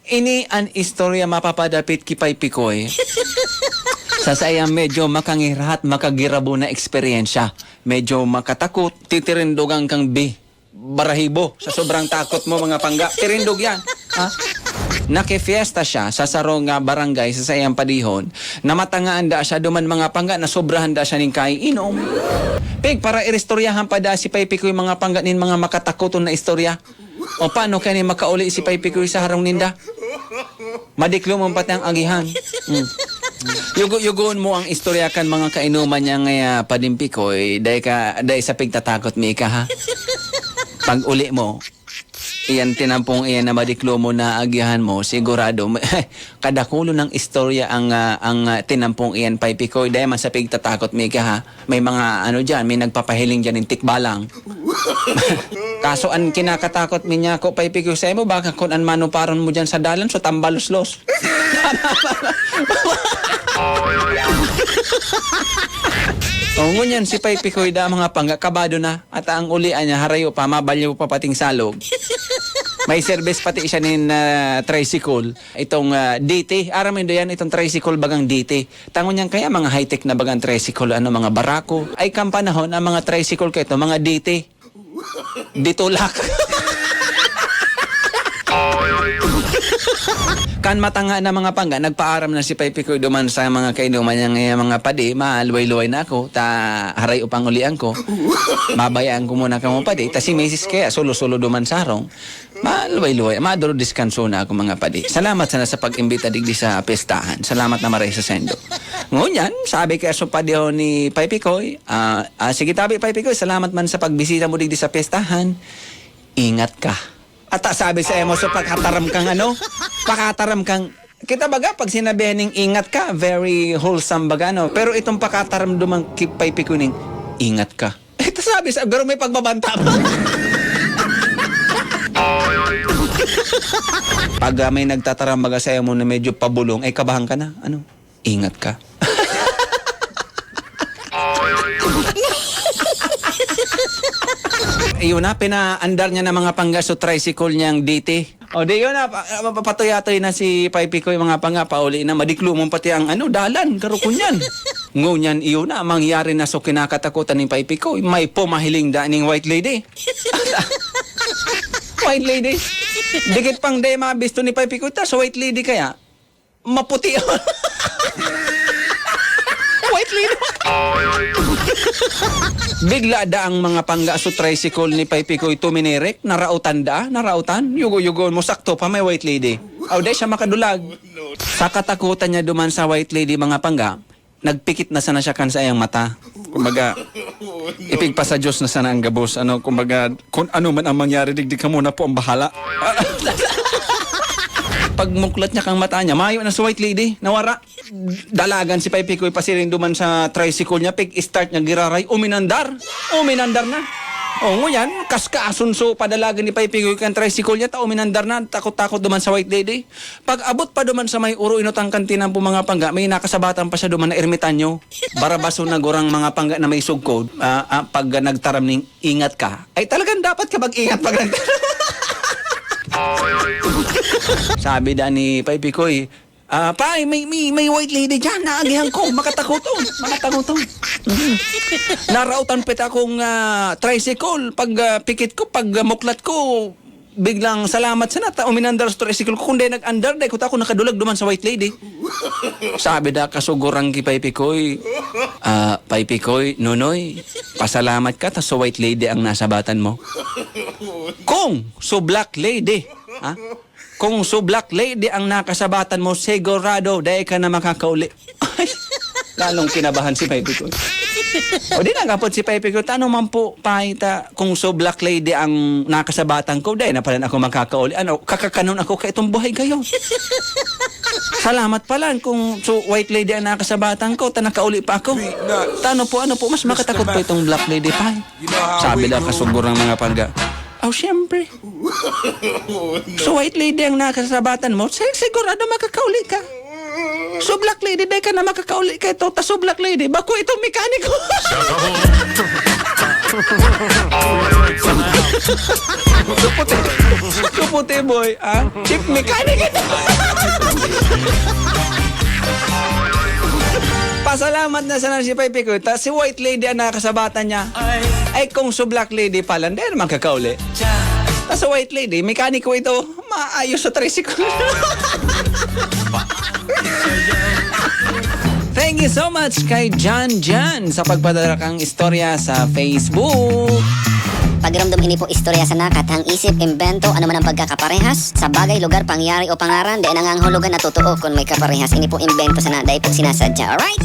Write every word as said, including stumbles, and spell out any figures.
Ini an istorya mapapadapit ki Pay Pikoy. Sa saiyang medyo makangirahat, makagirabo na eksperyensya. Medyo makatakot, titirindogan kang bi-, barahibo sa sobrang takot mo, mga pangga. Tirindog yan. Ha? Nakifiesta siya sa sarong, ah, barangay sa saiyang padihon na matangaan da siya duman, mga pangga, na sobrahan da siya ning kaiinom. Pig, para iristoryahan pa da si Pay Pikoy, mga pangga, nin mga makatakoton na istorya. O paano kaya ni makauli si Pay Pikoy sa harong ninda? Madiklomon pati ang agihan. Hmm. Yugo-yugoon mo ang istorya kan mga kainuman niya nga, ah, Pading Pikoy. Dai ka, dai sa pigtatakot mi ika, ha? Pag uli mo, iyan tinampong iyan na madiklomon na agihan mo, sigurado, may, kadakulo ng istorya ang, ah, ang, ah, tinampong iyan, Pay Pikoy. Dai man sa pigtatakot mi ika, ha? May mga ano diyan, may nagpapahiling diyan nin tikbalang. Kaso an kinakatakot mi niya ko, Pay Pikoy, saimo, baka kun an manuparon mo diyan sa dalan, so tambaloslos. O, ngunyan si Pay Pikoy da, mga pangga, kabado na. At ang ulian niya, harayo pa, mabalyo pa pating salog. May service pati siya nin, ah, tricycle. Itong, ah, D T. Aram mo yan, itong tricycle bagang D T. Tango niyan kaya, mga high-tech na bagang tricycle, ano, mga barako. Ay, kan panahon, ang mga tricycle kaito, mga D T. Ditulak. Kan matanga na, mga pangga, nagpaaram na si Pay Pikoy duman sa mga kainuman niyang, eh, mga padi, maluway-luway na ako, ta haray upang ulian ko. Mabayaan ko muna kamo padi, ta si misis kaya sulo-sulo duman sa harong. Maluway-luway, maduro deskanso na ako, mga padi. Salamat sana sa pag-imbita digdi sa pestahan. Salamat na maray sa sendo. Ngunyan, sabi kaya sa padihon ni Pay Pikoy, ah, ah, "Sige tabi, Pay Pikoy, salamat man sa pagbisita mo digdi sa pestahan. Ingat ka." At, ah, sabi sa emo, so pakataram kang ano? Pakataram kang, kita baga, pag sinabihan ning ingat ka, very wholesome baga, no? Pero itong pakataram duman ki Pay Pikoy ning, "Ingat ka." Ito sabi sa, pero may pagbabanta pa. Pag, ah, may nagtataram baga sa emo na medyo pabulong, ay kabahan ka na. Ano? Ingat ka. Yun na, pinaandar niya na mga pangga so tricycle niyang D T. O, di yun na, pa, pa, patuyatoy na si Pay Pikoy, mga pangga, pauli na, madiklomon pati ang, ano, dalan, karukunyan. Ngunyan, iyo na, mangyari na so kinakatakutan ni Pay Pikoy, may pumahiling da ning white lady. White lady. Dikit pang di mabisto ni Pay Pikoy, ta so white lady kaya, maputi. White lady. Bigla da ang mga pangga so tricycle ni Pay Pikoy tuminerek, narautan da, narautan. Yugo-yugoon mo, sakto pa may white lady. Aw, di siya makadulag. Sa katakutan niya duman sa white lady, mga pangga, nagpikit na sana siya kan saiyang mata. Kumbaga, ipigpa sa Diyos na sana ang gabos. Ano, kumbaga, kung ano man ang mangyari, digdi kamo na po ang bahala. Pagmuklat niya kang mata niya, mayo na si white lady, nawara. Dalagan si Pay Pikoy pasiring duman sa tricycle niya, pig-start niya giraray, uminandar. Uminandar na. O, ngunyan, kaskason so padalagan ni Pay Pikoy kan tricycle niya, ta uminandar na, takot-takot duman sa white lady. Pag-abot pa duman sa may oro, inutang kan tinampo mga pangga, may nakasabatan pa siya duman na ermitanyo. Barabaso na gurang mga pangga na may sugkod, ah, ah, pag nagtaram ning, "Ingat ka." Ay, talagang dapat ka mag-ingat pag nagtaram. Sabi da ni Pay Pikoy, "Ah, pay, may, may, may white lady diyan, naagihan ko, makatakoton, makatakoton." Mm. Narautan pit akong, ah, tricycle, pag, ah, pikit ko, pag, ah, muklat ko, biglang salamat sana ta uminandar sa tricycle ko, kundi nag-andar, dai ko ta ako nakadulag duman sa white lady. Sabi da kasugurang ki Pay Pikoy, "Ah, Pay Pikoy, Nonoy, pasalamat ka ta sa white lady ang nasabatan mo." Kung so black lady, ha? Kung so black lady ang nakasabatan mo, sigurado, dai ka na makakauli. Ay, lalong kinabahan si Pay Pikoy. O di nagapot si Pay Pikoy, "Tano man po, Pay, ta, kung so black lady ang nakasabatan ko, dai na pala ako makakauli. Ano, kakakanon ako kaitong buhay gayon. Salamat pala kung so white lady ang nakasabatan ko, ta nakauli pa ako. Tano po, ano po, mas makatakot pa itong black lady, Pay." Sabi na kasugurang mga pangga. Aw, siyempre. So, white lady ang nakasabatan mo, si-, sigurado makakauli ka. So, black lady, dai ka na makakauli ka ito. Ta, so, black lady, bako itong mekaniko. So, puti, so, puti, boy, ah? Chief mechanic ito. Salamat na sana si Pepe ko. Ta si White Lady ang nakasabatan niya. Ay, kung su Black Lady pala, hindi naman kakauli. Ta sa White Lady, mekaniko ito. Maayos sa tricycle. Thank you so much kay John John sa pagpadala kang istorya sa Facebook. Pagiromdom ini po istorya sana, kathang isip, imbento, ano man ang pagkakaparehas sa bagay, lugar, pangyayari o pangaran, dai nangangahulugan na totoo kun may kaparehas. Ini po imbento sana, dai po sinasadya. Alright?